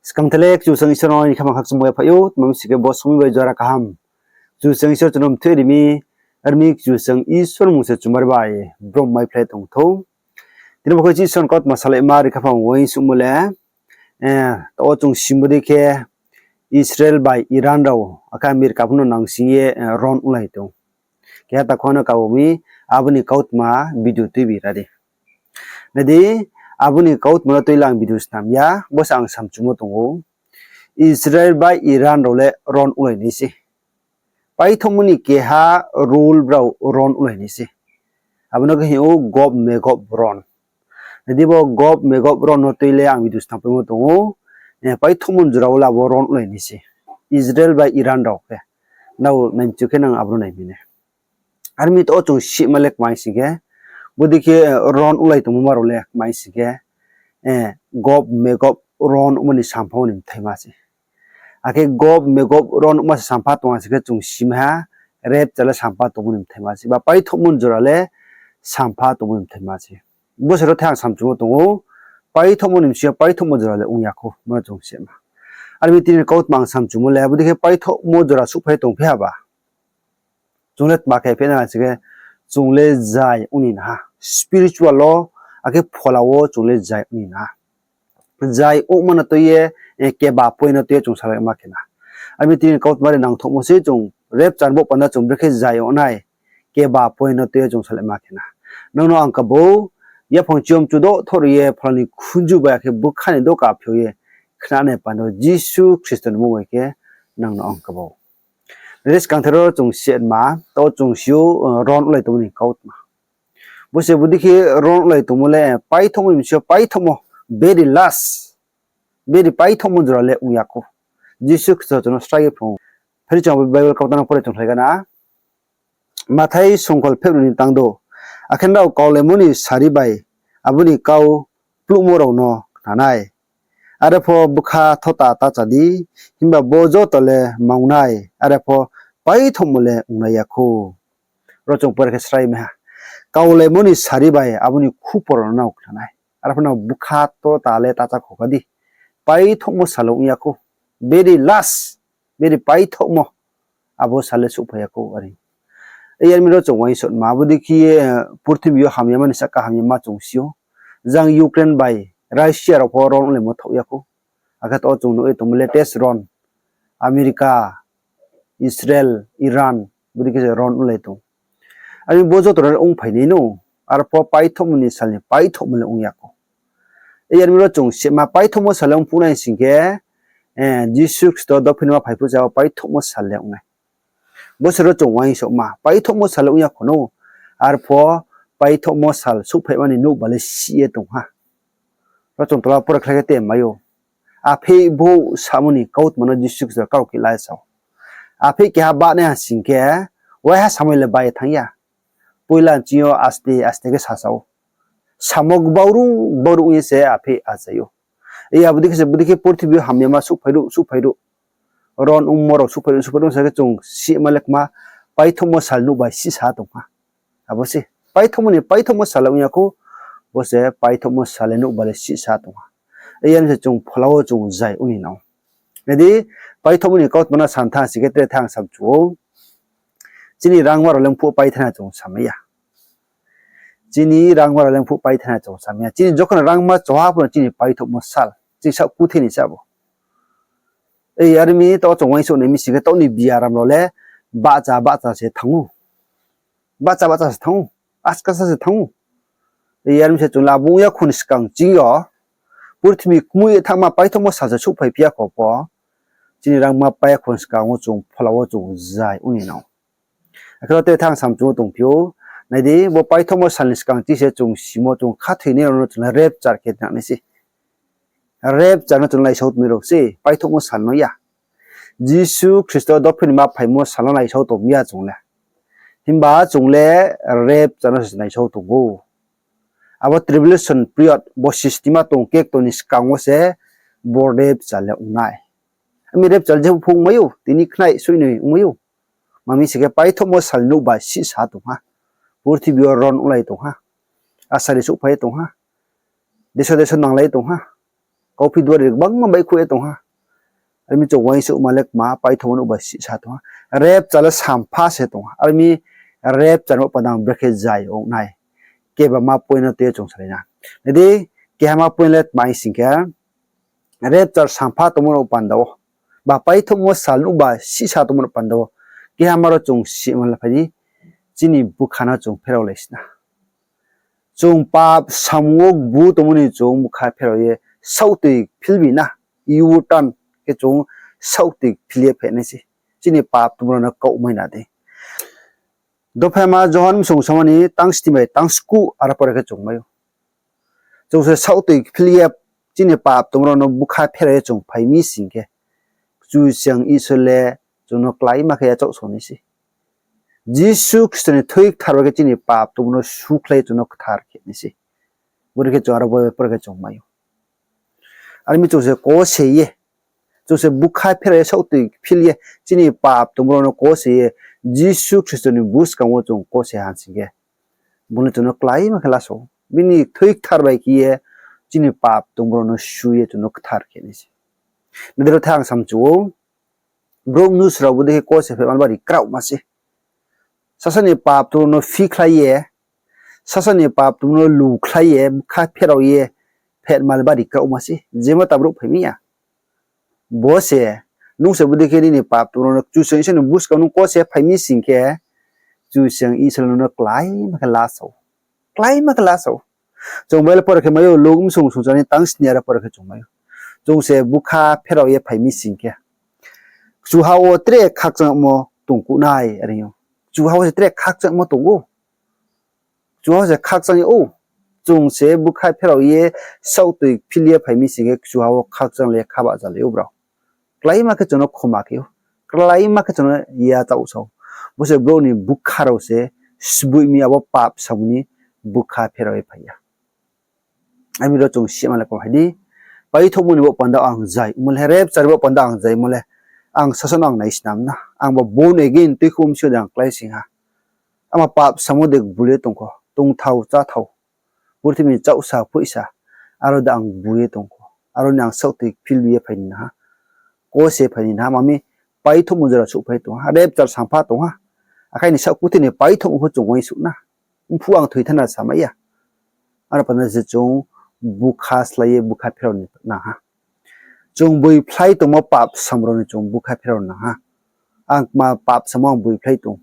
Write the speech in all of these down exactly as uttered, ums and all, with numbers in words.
Skang thele Kchusoyang Isor no ni khamang khakchangmo yaphaih ou, tma mi sing khe bo somoing bai jora kaham Kchusoyang Isor chung no mthoih ri mi, ar mi Kchusoyang Isor mmung se chumari bai brom maiphlai tong thou. Tini bo khe Isor ni kautma salaima ri khaphang uaingsouhmo le, eh, taoh wo chung simo dei khe Israel bai Iran rao, akhe America pho no nangsing ye, eh, ron onglai tong. Keha takhu no kabo mi, abo ni kautma video tuibi ra di. Nai di, abo ni kautma no tui le ang video snam ya, bo se ang samchumo tong ou. Israel bai Iran rao le ron onglai nai se. Paithohmo ni keha rule brao ron onglai nai se. Abo no khe hing ou Gog Magog ron. Nai di bo Gog Magog ron no tui le ang video snam paimo tong ou. Eh, paithohmo ni jora wo le abo ron onglai nai se. Israel bai Iran rao khe. Nrao nai mchu khe nang abo no nai mi nai. Ar mi taoh wo chung sima le kmai sing khe, bodei khe, eh, ron onglai tongmo ma rao le kmai sing khe, eh, Gog Magog ron ongmo ni sampha wo ni bthaima se. Akhe Gog Magog ron ongma se sampha tong ha sing khe chung sima ha, rapture le sampha tongmo ni bthaima se. Ba paithohmo ni jora le sampha tongmo ni bthaima se. Bo se ro the ang samchumo tong ou, paithohmo ni bsing yo paithohmo jora le ong ya khou, bo no chung sima. Ar mi tini kautma ang samchumo le, bodei khe paithohmo jora souhphai tongphi ha ba. Chung le tma khe phi na sing khe, chung le zai ong ni na ha. Spiritual wo, akhe phola wo chung le zai ong ni na ha. Zai ongma no tui ye, eh, keba point no tui ye chung salaima khe na. Ar mi tini kautma ri nangthouhmo se chung rapture bo panda chung brekhe zai ong nai, keba point no tui ye chung salaima khe na. Nang no ang kabo, yaphang chiyom chudo thor ye phola ni khunju bai akhe bkha ni doka phio ye khnanai panda Jisu Khristo ni mmung bai khe nang no ang kabo. Nai di skang thero chung sima, taoh chung si ou, eh, ron onglai tongmo ni kautma. Bo se bodei khe ron onglai tongmo le, eh, paithohmo ni bsing yo paithohmo, very last, very paithohmo jora le ong ya khou. Jisu Khristo chung no srai ye phrung ou. Pheri chung abo Bible kautma no pore chung khlai gana. Mathai songkhol phebru ni tangdou. Akhe nrao kaulaimo ni sari bai abo ni kau pluhmo rao no khna nai. Are pho bkha thota ta chá di, himba bo joto le mang nai, are pho paithohmo le ong nai ya khou. Ro chung pore khe srai mai ha. Kaulaimo ni sari bai abo ni khupor rao no khna nai. Are pho no bkha thota le ta chá khou kha di. Paithohmo sal le ong ya khou. Very last, very paithohmo. Abo sal le souhphai ya khou are. Yar mi ro chung uaingsouhma, abo dei khe ye, eh, purthimbi yo hamyama ni sahka hamyama chung si ou. Jang Ukraine bai Russia rao pho ron onglaimo thaoh ya khou. Akhe taoh chung nuh ye tongmo latest ron, America, Israel, Iran, bodei khe se ron onglai tong. Are mi bo joto no ongphai nai no, arpho paithohmo ni sal ni paithohmo le ong ya khou. Yar mi ro chung sima paithohmo sal le ongphuh nai sing khe, eh, Jisu Khristo dophinima phai phuh se abo paithohmo sal le ong nai. Bo se ro chung uaingsouhma, paithohmo sal le ong ya khou no, arpho paithohmo sal souhphaima ni nouhba le sih ye tong ha. Ro chung tola pore khlai khe te mai ou. Apheih bouh samo ni kautma no Jisu Khristo kau khe la sa ou. Apheih keha bahnai ha sing khe, waiha samoi le bai ye thanng ya. Poila nching yo aste aste khe sasa ou. Samo gbauru gbauru ong ye se apheih achai ou. Abo dei khe se, bodei khe purthimbi yo hamyama souhphai ruh, souhphai ruh. Ron ongmo rao souhphai ruh, souhphai ruh sa khe chung sima le kma, paithohmo sal nouh bai sihsa tong ha. Abo se, paithohmo ni, paithohmo sal le ong ya khou, bo se paithohmo sal le nouhba le sihsa tong ha. Yar mi se chung phola wo chung zai ong ni nang. Nai di, paithohmo ni kautma no sam thanng sing khe tre thanng samchu ou. Chini rangma rao le mphuh paithana chung samai ya. Chini rangma rao le mphuh paithana chung samai ya. Chini jokhon rangma choha pho no chini paithohmo sal. Chini saoh kuthei ni se abo. Yar mi taoh chung uaingsouh nai mi sing khe taoh ni biaram rao le bahcha bahcha se thanng ou. Bahcha bahcha se thanng ou. Askasa se thanng ou. Yar mi se chung le abo ong ya khou ni skang ching yo, purthimbi kmui ye thanngma paithohmo sal se souhphai phi ya khou pho, chini rangma pai ya khou ni skang wo chung phola wo chung zai ong ni nang. Akhe ro tre thanng samchu ou tongphi ou, nai di, bo paithohmo sal ni skang ching se chung simo chung khathoinai rao no chung le rapture khe nang nai se. Rapture no chung le naisao tongmai rao se, paithohmo sal no ya. Jisu Khristo dophinima phaimo sal no naisao tong ya chung le. Himba chung le rapture no se naisao tong ou. Abo tribulation period, bo sistima tong kekto ni skang wo se bo rapture le ong nai. Ami rapture je pho ongmai ou, tini khnai soinoi ongmai ou. Mami se khe paithohmo sal ni nouhba sihsa tong ha. Purthimbi yo ron onglai tong ha. Asari souhphai tong ha. Deso deso nanglai tong ha. Kauphi duari gbangma baihkhouh ye tong ha. Are mi chung uaingsouhma le kma paithomo nouh ba sihsa tong ha. Rapture le sampha se tong ha. Are mi rapture ni bo panda ang brekhe zai ong nai. Kebama point no tei ye chung salai na. Nai di, kehama point le tma hing sing khe, rapture sampha tongmo nouh panda wo, ba paithomo sal nouh ba sihsa tongmo nouh panda wo, kehama ro chung sima le phai di, chini bkha no chung pherao lai si na. Chung pap samung wo gbu tongmo ni chung bkha pherao ye saohtoi philbi na, U-turn khe chung saohtoi phil ye phainai se. Chini pap tongmo rao no kaumai na di. Dophaima Johon bsong somani tang sni bai tang skuh aro pore khe chung mai ou. Chung se saohtoi phil ye chini pap tongmo rao no bkha pherao ye chung phai mi sing khe, Kchusoyang Isor le chung no kláima khe yachaohsao nai se. Jisu Khristo ni thoi kthar bai khe chini pap tongmo no sukhlai ye chung no kthar khe nai se. Bore khe chung aro bo pore khe chung mai ou. Are mi chung se kose ye, chung se bkha pherao ye saohtoi phil ye chini pap tongmo rao no kose ye Jisu Khristo ni buskang wo chung kose ha sing khe, bung le chung no kláima khe lasao. Bini thoi kthar bai khe ye chini pap tongmo rao no su ye chung no kthar khe nai se. Nai di ro the ang samchu ou. Brouh mnusu rao bodei khe kose phetma le bari kraohma se. Sasa ni pap tongmo no phikhlai ye, sasa ni pap tongmo no lukhlai ye, bkha pherao ye phetma le bari kraohma se. Jema ta brouh phai mi ya. Bo se, nung se bodei khe nini pap tongmo rao no Kchusoyang Isor ni buskang nung kose phai mi sing khe, Kchusoyang Isor nung no kláima khe lasao. Kláima khe lasao. Chung Bible pore khe mai ou, Luk bsong sungchar ni tang sni aro pore khe chung mai ou. Chung se bkha pherao ye phai mi sing khe, kchuha wo tre khakchangmo tong kuh nai, are ou. Kchuha wo se tre khakchangmo tong ou. Kchuha wo se khakchang ye ou. Chung se bkha pherao ye saohtoi phil ye phai mi sing khe kchuha wo khakchang le khabahchalai ou brao. Kláima khe chung no khoma khe ou. Kláima khe chung no yachaohsao. Bo se brouh ni bkha rao se sboih mi abo pap samung ni bkha pherao ye phai ya. Ami ro chung sima le kau hai di. Paithohmo ni bo panda ang zai mo le, rapture bo panda ang zai mo le, ang sasa no ang naisnam na. Ang ba born again tuikhouh msi de ang klái sing ha. Ama pap samo de gbul ye tong kho, tongthao cháthao, purthimbi ni chaohsa phoihsa, aro de ang gbu ye tong kho. Aro ni ang saohtoi philbi ye phai ni na ha. Kose phai ni na ha, mami paithohmo jora souhphai tong ha, rapture sampha tong ha. Akhai ni saohkuthi ni paithohmo pho chung uaingsouh na. Mphuh ang thoi thana samai ya. Aro panda se chung bkha slái ye bkha pherao ni nang ha. Chung boiphlai tongmo pap sam rao ni chung bkha pherao nang ha. Ang kma pap samo ang boiphlai tong,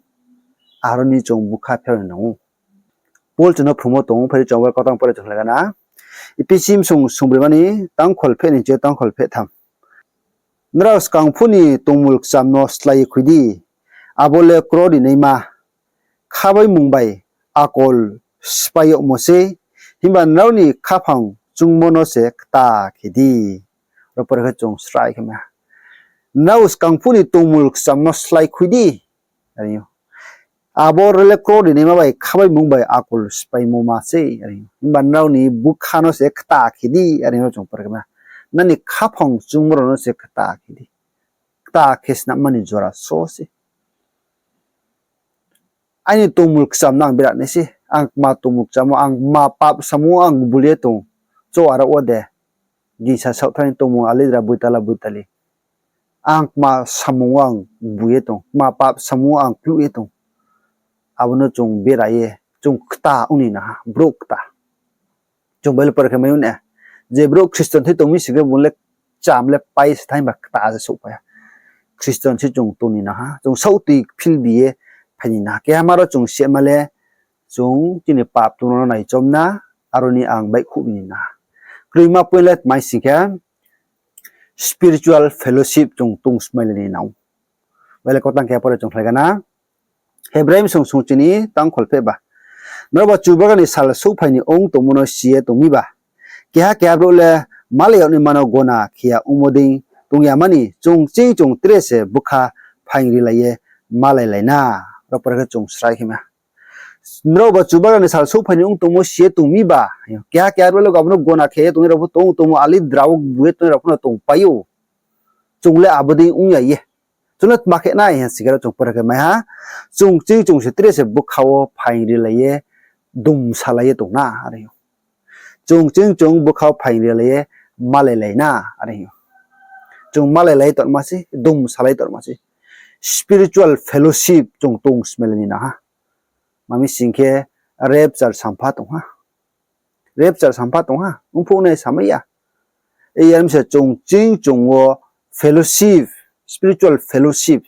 aro ni chung bkha pherao ni nang ou. Paul chung no phrungmo tong ou, phai di chung abo kautang pore chung khlai gana. Ephesi bsong sungbroima ni tangkhol pheh ni chi yo tangkhol pheh tham. Nrao skang phuh ni tongmul kcham no slái ye khui di, abo le kro rinaima, khabaimung bai akol sphái yagmo sei, himba nrao ni khaphang chungmo no se kta khe di. Ro pore khe chung srai khe ma. Nrao skang phuh ni tongmul kcham no slái khui di. Are ou. Abo le kro rinaima bai khabaimung bai akol spháimo ma sei, are ou. Himba nrao ni bkha no se kta khe di, are ou chung pore khe ma. Nrao ni khaphang chungmo rao no se kta khe di. Kta khe snamma ni jora so se. Aini tongmul kcham no ang bera nai se. Ang kma tongmul kcham wo, ang kma pap samung wo ang gbul ye tong. Cho aro wo de. Gingsa saohthaih ni tongmung alidra boitala boitali. Ang kma samung wo ang gbu ye tong, kma pap samung wo ang kluh ye tong. Abo no chung bera ye, chung kta ong ni nang ha, brouh kta. Chung Bible pore khe mai ou na. Je brouh Khristian thai tong mi sing khe bung le kcham le pai se thanng ba kta se souhphai ha. Khristian se chung tong ni nang ha, chung saohtoi philbi ye phai ni nang ha. Kehama ro chung sima le, chung chini pap tongmo no naichom na, aro ni ang baihkhouh ni nang ha. Kroima point le tma hing sing khe, spiritual fellowship chung tongsmailai ni nang ou. Bible kautang khe pore chung khlai gana. Hebrai bsong sungchi ni tangkhol pheh ba. Nrao ba Chubagra ni sal souhphai ni ong tongmo no si ye tong mi ba? Keha keha brouh le malai yag naima no gona khe ya ongmo dei tong ya mani, chung ching chung tre se bkha phaing rilai ye malailai na. Ro pore khe chung srai khe ma. Nrao ba Chubagra ni sal souhphai ni ong tongmo si ye tong mi ba? Keha keha brouh le abo no gona khe ye tongnai rao pho tong, tongmo alidra wo gbu ye tongnai rao pho no tongpai ou. Chung le abo dei ong ya ye. Chung le tma khe nai hing sing khe ro chung pore khe mai ha. Chung ching chung se tre se bkha wo phaing rilai ye, dumsalai ye tong na, are ou. Chung ching chung bkha wo phaing rilai ye, malailai na, are hing ou. Chung malailai tongma se, dungsalai tongma se. Spiritual fellowship chung tongsmailai ni nang ha. Mami sing khe rapture sampha tong ha. Rapture sampha tong ha, ongphuh nai samai ya. Iyar mi se chung ching chung wo fellowship, spiritual fellowship,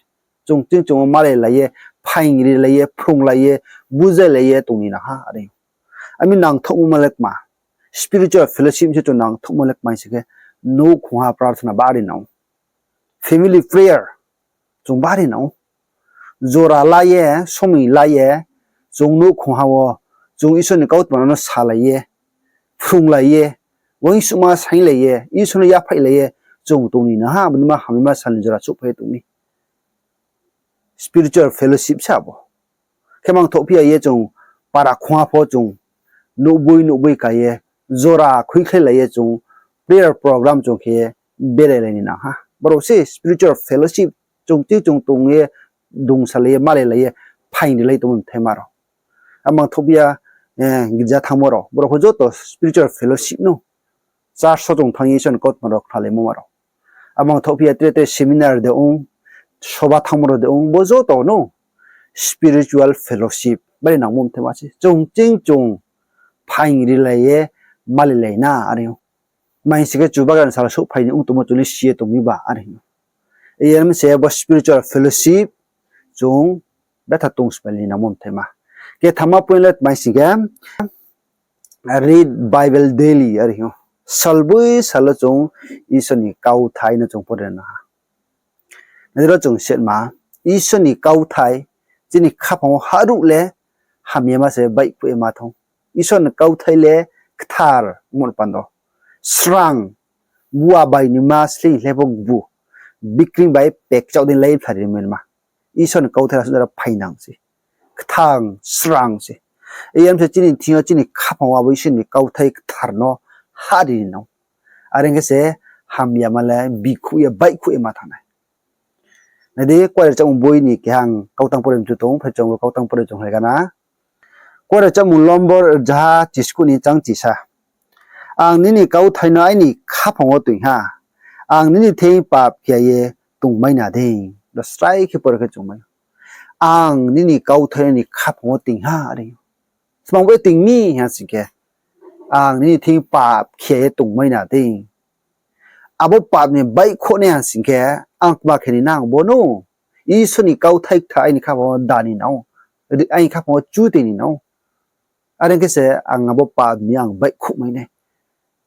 chung ching chung wo malailai ye, phaingrilai ye, phrunglai ye, bujailai ye tong ni nang ha, are. Ami nangthouhmo ma le kma. Spiritual fellowship se chung nangthouhmo le kma hing se khe, nouhkhong ha prarthana bari nang ou. Family prayer chung bari nang ou. Jora la ye, somoi la ye, chung nouhkhong ha wo, chung Isor ni kautma no salai ye, phrunglai ye, uaingsouhma sainglai ye, Isor no yaphaihlai ye, chung tong ni nang ha, abo ni ma hamyama sal ni jora souhphai ye tong mi. Spiritual fellowship se abo. Khe mangthouh phi ya ye chung para khongha pho chung nouhboi nouhboi ka ye, jora khuikhlailai ye chung prayer program chung khe berailai ni nang ha. Boro se spiritual fellowship chung ching chung tong ye, dungsalai ye, malailai ye, phaingrilai tongmo mthaima rao. A mangthouh phi ya, girza thanngmo rao, boro pho joto spiritual fellowship no. Church wo chung thanng ye Isor ni kautma rao khnalaimo ma rao. A mangthouh phi ya tre tre seminar de ong, soba thanngmo rao de ong, bo joto no spiritual fellowship bari nangmo mthaima se. Chung ching chung phaingrilai ye, malailai na, are ou. Mai sing khe Chubagra ni sal souhphai ni ong tongmo chung le si ye tong mi ba, are hing ou. Iyar mi se bo spiritual fellowship chung betha tongsmailai ni nangmo mthaima. Kethama point le mai sing khe, read Bible daily, are hing ou. Salboi sal wo chung Isor ni kauthai no chung pore nang ha. Nai di ro chung setma, Isor ni kauthai chini khaphang wo haruh le hamyama se baihkhouh ye ma thang. Isor ni kauthai le kthar mo pando. Srang, bua bai ni ma sleing le pho gbu. Bikreing bai pekchaoh dei lai phlari mai ma. Isor ni kauthai le asuh jora phainang se. Kthang, srang se. Iyar mi se chini thing yo chini khaphang wo abo Isor ni kauthai kthar no hari ni nang. Are ong khe se hamyama le bikhouh ye baihkhouh ye ma thanng nai. Nai di, Kuarengjamung boi ni keha ang kautang pore mchu tong, phai chung bo kautang pore chung hai gana. Kuarengjamung lombor rzaha chiskuh ni chang chisa. Ang nini kauthai no aini khaphang wo toing ha. Ang nini thing pap khe ye tongmai na dei. Bo srai khe pore khe chung mai. Ang nini kauthai no aini khaphang wo toing ha, are. Tma bai toing mi ha sing khe, ang nini thing pap khe ye tongmai na dei. Abo pap ni baihkhouh nai ha sing khe, ang kma khe ni nang bo no. Isor ni kauthai kthar aini khaphang wo da ni nang ou. Aini khaphang wo chu tei ni nang ou. Are ong khe se ang abo pap ni ang baihkhouh mai nai.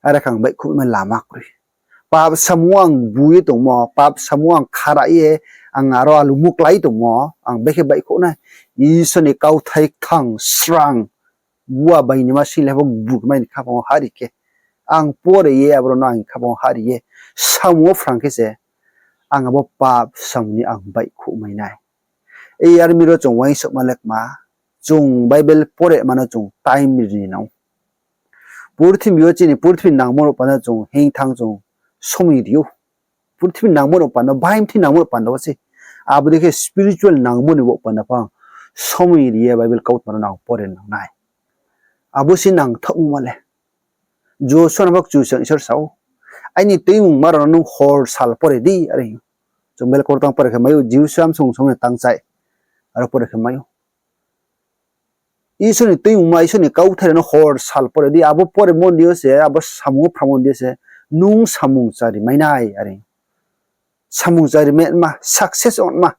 Are khe ang baihkhouh mai lama kroi. Pap samung wo ang bu ye tongmo, pap samung wo ang khara ye, ang aro alumu klái tongmo, ang bekhe baihkhouh nai. Isor ni kauthai kthang srang, bua bai ni ma sleing le pho gbu mai ni khaphang wo hari khe, ang pore ye aborao no ang khaphang wo hari ye, samung wo phrang khe se, ang abo pap samung ni ang baihkhouh mai nai. Iyar mi ro chung uaingsouhma le kma, chung Bible pore ma no chung time ri ni nang ou. Purthimbi yo chini purthimbi nangmo rao panda chung hing thanng chung somoi ri ou. Purthimbi nangmo rao panda, bahaing thing nangmo rao panda wo se. Abo dei khe spiritual nangmo ni bo panda pho somoi ri ye Bible kautma rao no ang pore nang nai. Abo se nangthaohmo ma le. Joshua no pho Kchusoyang Isor sa ou, aini tuimungma rao no nung hor sal pore di, are. Chung Bible kautang pore khe mai ou, Joshua bsung song ni tangchai. Aro pore khe mai ou. Isor ni tuimungma, Isor ni kauthai rao no hor sal pore di, abo poremo ni yo se, abo samung wo phramo ni yo se, nung samung chari mai nai, are. Samung chari mai ma, success ong ma.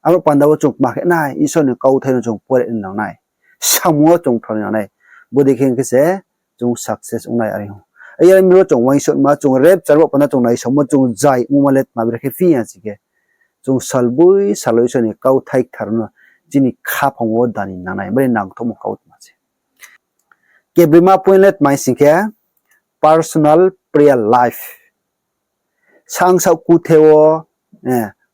Abo panda wo chung kma khe nai, Isor ni kauthai no chung pore nang nai. Samung wo chung phrang nang nai. Bodei khe ong khe se, chung success ong nai, are. Iyar mi ro chung uaingsouhma, chung rapture bo panda chung naisaomo, chung jai ongma le tma brekhe phi ya sing khe, chung salboi sal wo Isor ni kauthai kthar no chini khaphang wo da ni nang nai, bari nangthaohmo kautma se. Kebroima point le tma sing khe, personal prayer life. Sangsaoh kuthe wo,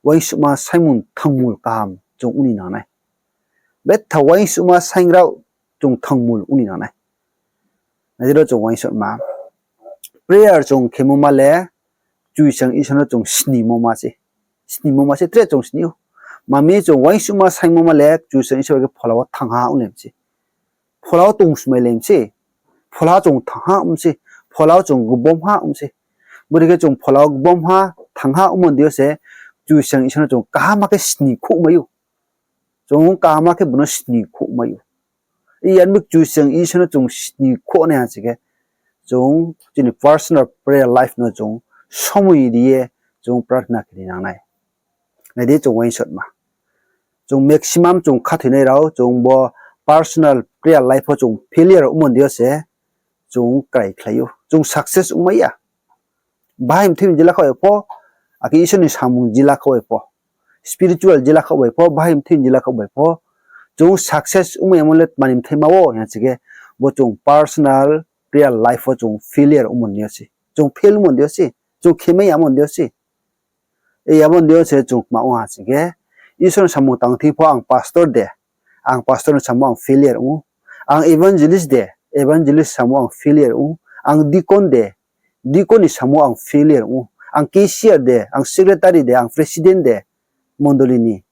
uaingsouhma saingmung thangmul kaham chung ong ni nang nai. Betha uaingsouhma saing rao chung thangmul ong ni nang nai. Nai di ro chung uaingsouhma. Prayer chung khemo ma le, Kchusoyang Isor no chung snimo ma se. Snimo ma se, tre chung sni ou. Mami chung uaingsouhma saingmo ma le, Kchusoyang Isor bai khe phola wo thanng ha ong le mi se. Phola wo tongsmai le mi se. Phola chung thanng ha ong mi se. phola wo chung gbomha ong se. Bodei khe chung phola wo gbomha thangha ongmo ni deing yo se, Kchusoyang Isor no chung kaham khe sni khouh mai ou. Chung kaham khe bung no sni khouh mai ou. Iyar mi Kchusoyang Isor no chung sni khouh nai ha sing khe, chung chini personal prayer life no chung somoi ri ye chung prarthana khe ri nang nai. Nai di chung uaingsouhma. Chung maximum chung khathoinai rao, chung bo personal prayer life wo chung failure ongmo ni deing yo se, chung krai khlai ou. Chung success ongmai ya. Bahai mthoi jila khaoh bai pho, akhe Isor ni samung jila khaoh bai pho, spiritual jila khaoh bai pho, bahai mthoi jila khaoh bai pho, chung success ongmai yamo le tma ni mthaima wo hing ha sing khe, bo chung personal prayer life wo chung failure ongmo ni deing yo se. Chung fail ongmo ni deing yo se. Chung khemai yamo ni deing yo se. Iyar mi ni deing yo se chung kma ong ha sing khe, Isor ni samung tang thing pho ang pastor de, ang pastor ni samung ang failure ong ou. Ang evangelist de, evangelist samung ang failure ong ou. Ang deacon de, deacon ni samung ang failure ong ou. Ang cashier de, ang secretary de, ang president de, mondoli ni.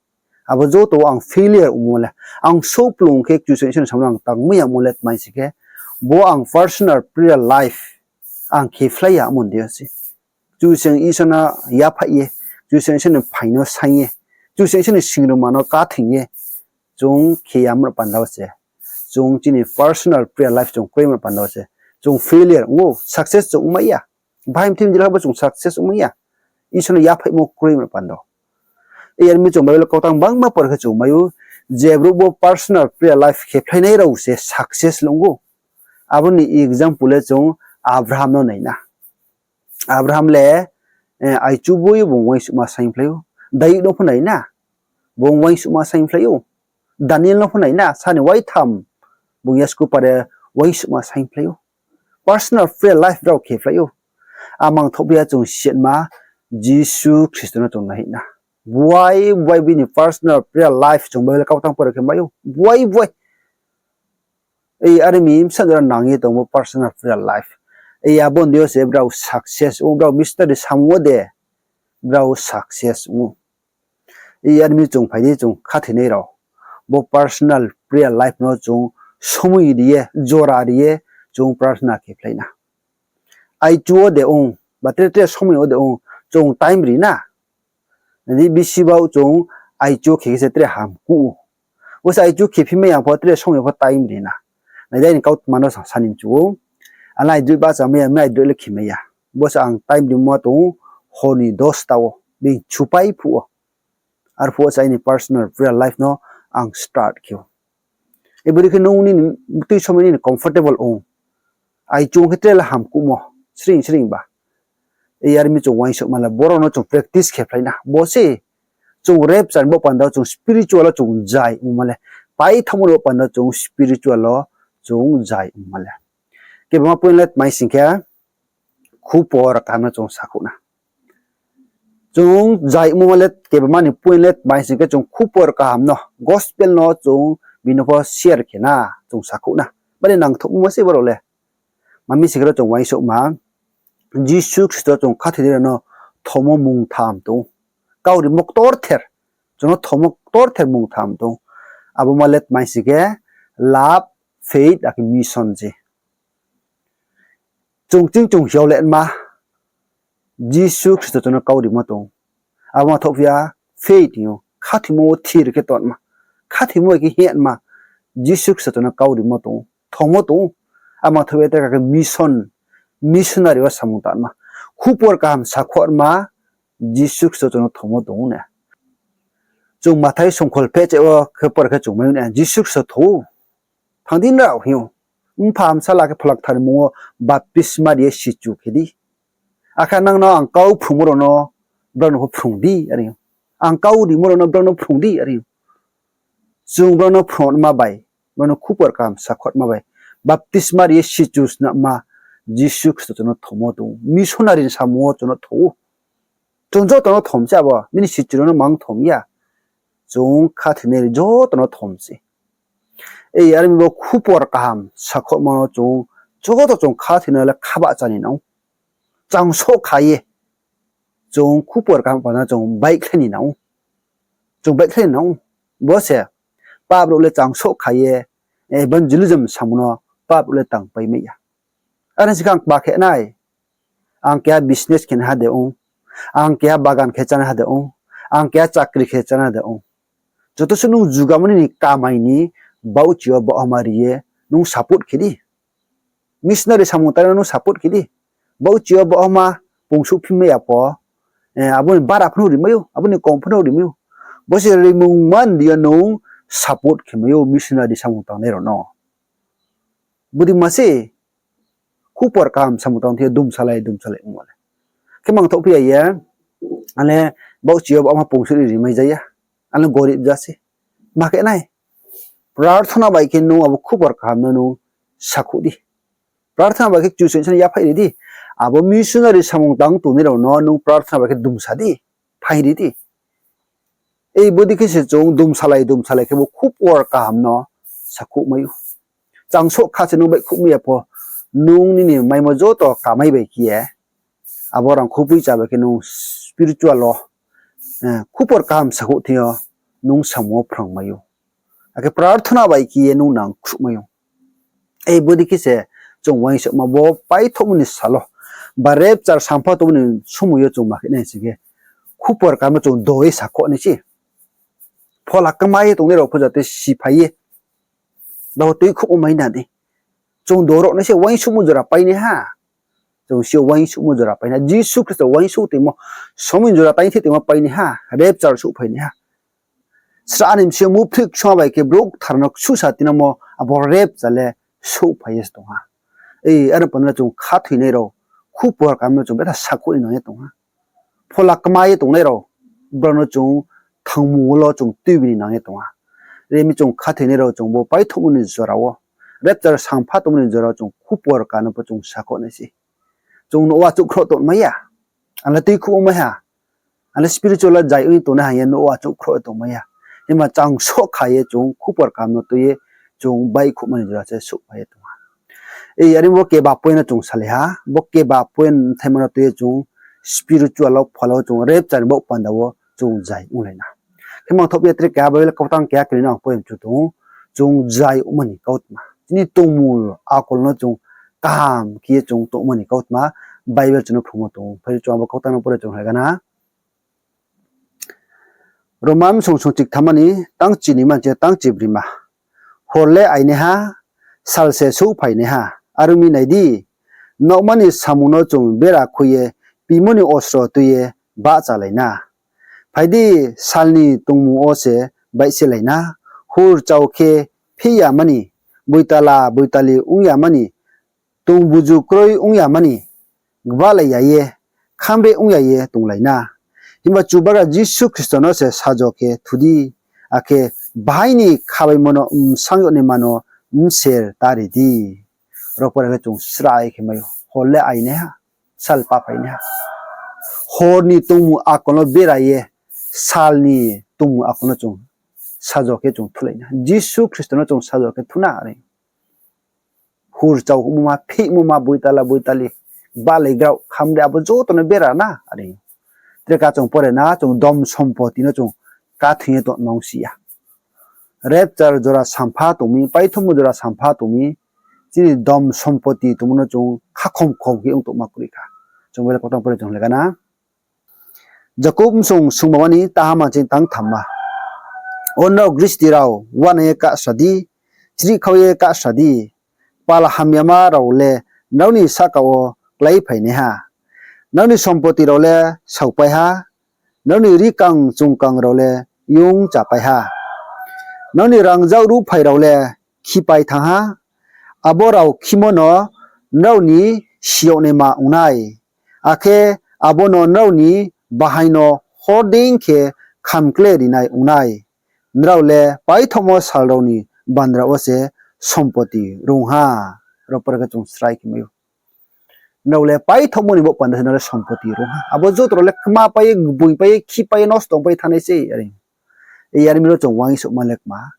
Abo joto ang failure ongmo le, ang souhplung khe Kchusoyang Isor ni samung ang tangmai yamo le tma sing khe, bo ang personal prayer life ang khephlai yamo ni deing yo se. Kchusoyang Isor no yaphaih ye, Kchusoyang Isor ni phaing no saing ye, Kchusoyang Isor ni singrungma no kathing ye, chung khe yamo ni panda wo se, chung chini personal prayer life chung kroimo ni panda wo se, chung failure ong ou, success chung ongmai ya. Bahai mthoi jila bo chung success ongmai ya. Isor no yaphaihmo kroimo ni panda wo. Iyar mi chung Bible kautang bangma por khe chung mai ou, je brouh bo personal prayer life khephlainai rao se success le ong ou. Abo ni example le chung Abraham no nai na. Abraham le, eh, aichu boi bung uaingsouhma saingphlai ou. Dayud no pho nai na, bung uaingsouhma saingphlai ou. Daniel no pho nai na, sani waitham bung yasku pare uaingsouhma saingphlai ou. Personal prayer life brao khephlai ou. Amang thohphi ya chung siatma Jisu Khristo no chung nai na. Buai buai bini personal prayer life chung Bible kautang por khe mai ou. Buai buai. Ei, are mi bsa jora nang ye tong bo personal prayer life. Ei, abo ni deing yo se brao success ong ou, brao missionary samung wo de, brao success ong ou. Iyar mi chung phai di, chung khathoinai rao bo personal prayer life no chung somoi ri ye, jora ri ye, chung prarthana khephlai na. Aichu wo de ong, ba tre tre somoi wo de ong, chung time ri na. Nai di, bisi baoh chung aichu khe khe se tre hamkuh ou. Bo se aichu khephi mai ya pho tre somoi pho time ri na. Nai di, aini kautma no sa, sani mchu ou. Ang aidroih bahcha mai ya, mi aidroih le khe mai ya. Bo se ang time rimo tong ou, hor ni dosta wo, bini chupai phuh wo. Arphuh wo se aini personal prayer life no ang start khe ou. Ibodei khe nung nini tui somoi nini comfortable ong. Aichu ong khe tre le hamkuhmo, sring sring ba. Iyar mi chung uaingsouhma le, brao no chung practice khephlai na. Bo se chung rapture ni bo panda wo chung spiritual wo chung jai ongma le, paithaohmo ni bo panda wo chung spiritual wo chung jai ongma le. Kebama point le tma sing khe, khupor kaham no chung sakhouh na. Chung jai ongmo le kebama ni point le tma sing khe chung khupor kaham no, gospel no chung bini pho share khe na, chung sakhouh na. Bari nangthouhmo se brao le. Mami sing khe ro chung uaingsouhma, Jisu Khristo chung khathoinai rao no thomo mungtham tong ou. Kaurimo ktorther, chung no thomo ktorther mungtham tong ou. Abo ma le tma sing khe, love, faith, akhe mission se. Chung ching chung hiao le ma, Jisu Khristo chung no kaurimo tong ou. Abo ma thohphi ya faith hing ou, khathoimo wo thir khe tongma, khathoimo bai khe hingma, Jisu Khristo chung no kaurimo tong ou, thomo tong ou. Abo ma thohphi ya tre kha khe mission, missionary wo samung tangma, khupor kaham sakhouhma, Jisu Khristo chung no thomo tong ou na. Chung Mathai songkhol phehchaih wo khe por khe chung mai ou na, Jisu Khristo tho ou. Thang di nrao hing ou. Mpha Bsala khe Phola Kthar ni mmung wo baptisma ri ye sichu khe di. Akhe nang no ang kau phrungmo rao no, brao no pho phrung di, are ou. Ang kau rimo rao no, brao no phrung di, are ou. Chung brao no phrungma bai, brao no khupor kaham sakhouhma bai, baptisma ri ye sichu snama, Jisu Khristo chung no thomo tong ou. Missionary ni samung wo chung no tho ou. Chung joto no thom se abo, bini sichu rao no mang thom ya. Chung khathoinai joto no thom se. Ei, are mi bo khupor kaham sakhouhma no chung joto chung khathoinai le khabahcha ni nang ou. Changsoh kha ye chung khupor kaham panda chung baihkhlai ni nang ou. Chung baihkhlai ni nang ou. Bo se pap rao le changsoh kha ye evangelism samung no pap rao le tangpai mai ya. Are se khe ang kma khe nai. Ang keha business khe naiha de ong. Ang keha bagan khe chá naiha de ong. Ang keha chakri khe chá naiha de ong. Joto suh nung jugamo ni kamai ni baohchi yo baohma ri ye nung support khe di. Missionary samung tang no nung support khe di. Baohchi yo baohma pungsuh phimai ya pho, abo ni bara pho no rimai ou, abo ni kom pho no rimai ou. Bo se rimung man di yo nung support khe mai ou missionary samung tangnai rao no. Bodei ma se, khupor kaham samung tang thing yo dumsalai dumsalai ongmo le. Khe mangthouh phi ya ye, ale baohchi yo baohma pungsuh ni rimai ja ya, ale gorib ja se. Ma khe nai, prarthona bai khe nung abo khupor kaham no nung sakhouh di. Prarthona bai khe Kchusoyang ni yaphaih ri di. Abo missionary samung tang tongnai rao no nung prarthona bai khe dumsa di, phaing ri di. Ei bodei khe se chung dumsalai dumsalai khe bo khupor kaham no sakhouh mai ou. Changsoh kha se nung baihkhouh mai ya pho, nung nini maimo joto kamai bai khe ye, abo rang khupoi chá bai khe nung spiritual wo, khupor kaham sakhouh thing yo nung samung wo phrang mai ou. Akhe prarthona bai khe ye nung nang khruh mai ou. Ei bodei khe se chung uaingsouhma bo paithohmo ni sal wo, ba rapture sampha tongmo ni somoi yo chung ma khe nai sing khe, khupor kaham no chung do ye sakhouh nai se. Phola kma ye tongnai rao pho jate siphai ye, ba tuikhouhmo mai na di. Chung do rao nai se uaingsouhmo jora pai nai ha. Chung si uaingsouhmo jora pai nai ha. Jisu Khristo uaingsouh tongmo, somoi jora taingthih tongmo pai nai ha. Rapture souhphai nai ha. Sra ni bsing yo muphri ksung bai khe brouh kthar no ksuhsa tinamo abo rapture le souhphai ye se tong ha. Ei, aro panda chung khathoinai rao, khupor kaham no chung betha sakhouh ni nang ye tong ha. Phola kma ye tongnai rao, brao no chung thangmung wo chung tuibi ni nang ye tong ha. Remi chung khathoinai rao chung bo paithohmo ni jora wo, rapture sampha tongmo ni jora wo chung khupor kaham no pho chung sakhouh nai se. Chung nouh wo achouhkhrouh tongmai ya. Ang le tuikhouhmo mai ha. Ang le spiritual wo jai ong tongnai hing ye nouh wo achouhkhrouh tongmai ya. Himba changsoh kha ye chung khupor kaham no tui ye chung baihkhouhma ni jora se souhphai ye tong ha. Ei, are bo keba point no chung salai ha. Bo keba point bthaima no tui ye chung spiritual wo phola wo chung rapture ni baoh panda wo chung jai onglai na. Khe mangthouh ya tre keha Bible kautang keha kri no ang point chu tong ou. Chung jai ongma ni kautma, chini tongmung akol no chung kaham khe ye chung tongma ni kautma Bible chung no phrungmo tong ou. Phai chung abo kautang no pore chung haiga na. Roma bsong song chikthamma ni tang chini manchi tang chibrima. Hor le ainaiha, sal se souhphainaiha. Are ong mi nai di, naohma ni samung no chung bera khui ye, pimo ni osro tui ye bahchalai na. Phai di, sal ni tongmung wo se baihselai na. Hur chao khe phih yama ni, boitala boitali ong yama ni, tong buju kroi ong yama ni, gbahlai ya ye, khamre ong ya ye tonglai na. Himba Chubagra Jisu Khristo no se sajo khe thu di, akhe bahai ni khabaimo no bsang yag naima no bser ta ri di. Ro pore khe chung srai khe mai ou, hor le ainaiha, sal paphainaiha. Hor ni tongmung akol no bera ye, sal ni tongmung akol no chung sajo khe chung thulai na. Jisu Khristo no chung sajo khe thu na are. Hur chao mo ma, phihmo ma, boitala boitali, gbahlai grao, khamre abo joto no bera na are. Tre ka chung pore na, chung dom sompoti no chung kathoing ye tongma ongsi ya. Rapture jora sampha tong mi, paithohmo jora sampha tong mi, chini dom sompoti tongmo no chung khakhom khom khe ong tongma kroi kha. Chung bele kautang pore chung haiga na. Jakob bsong sungmama ni taha manchi tang thamma. O nrao gristi rao, uanai ye kahsra di, chrihkhau ye kahsra di, pal hamyama rao le nrao ni sahka wo kláiphainaiha. Nrao ni sompoti rao le saopai ha, nrao ni rikang chungkang rao le yung chapai ha. Nrao ni rangzag ruhphai rao le khipai thanng ha, abo rao khimo no nrao ni siyagnaima ong nai, akhe abo no nrao ni bahaing no hor dei khe khamkle ri nai ong nai. Nrao le paithohmo sal rao ni bandra wo se sompoti rung ha. Ro pore khe chung srai khe mai ou. Nrao le paithohmo ni baoh panda se nrao le sompoti rung ha. Abo joto rao le kmapai ye, gboingpai ye, khipai ye, nosto ongpai thanng nai se are. Ei, are mi ro chung uaingsouhma le kma,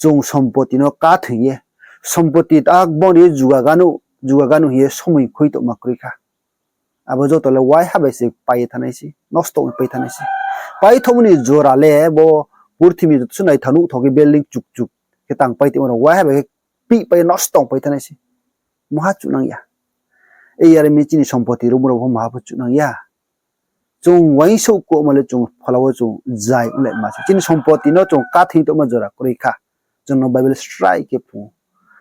chung sompoti no kathoing ye, sompoti ta gbang ri ye juga ganu hing ye somoi khui tongma kroi kha. Abo joto le waiha bai se pai ye thanng nai se, nosto ongpai thanng nai se. Paithohmo ni jora le bo purthimbi joto se naithao nuhthao khe building chukchuk khe tangpai tongmo rao waiha bai khe pihpai ye nosto ongpai thanng nai se. Mungha chuhnang ya. Yar mi chini sompoti ruhmo rao pho maha pho chuhnang ya. Chung uaingsouh kouhma le chung phola wo chung zai onglaima se. Chini sompoti no chung kathing tongma jora kroi kha. Chung no Bible srai khe phrung ou.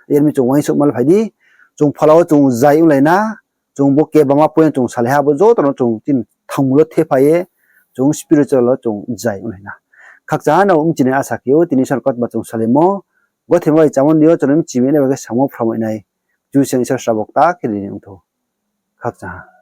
Yar mi chung uaingsouhma le phai di, chung phola wo chung zai onglai na, chung bo kebama point chung salai ha, bo joto no chung chini thangmul wo thephai ye, chung spiritual wo chung zai onglai na. Khakchang ha no mchinai asa khe ou, tini sal kautma chung salaimo, gothema bai chámo ni yo chung no mchimai nai bai khe samo phramai nai, Kchusoyang Isor srabo kta khe ri ni ong thou. Khakchang ha.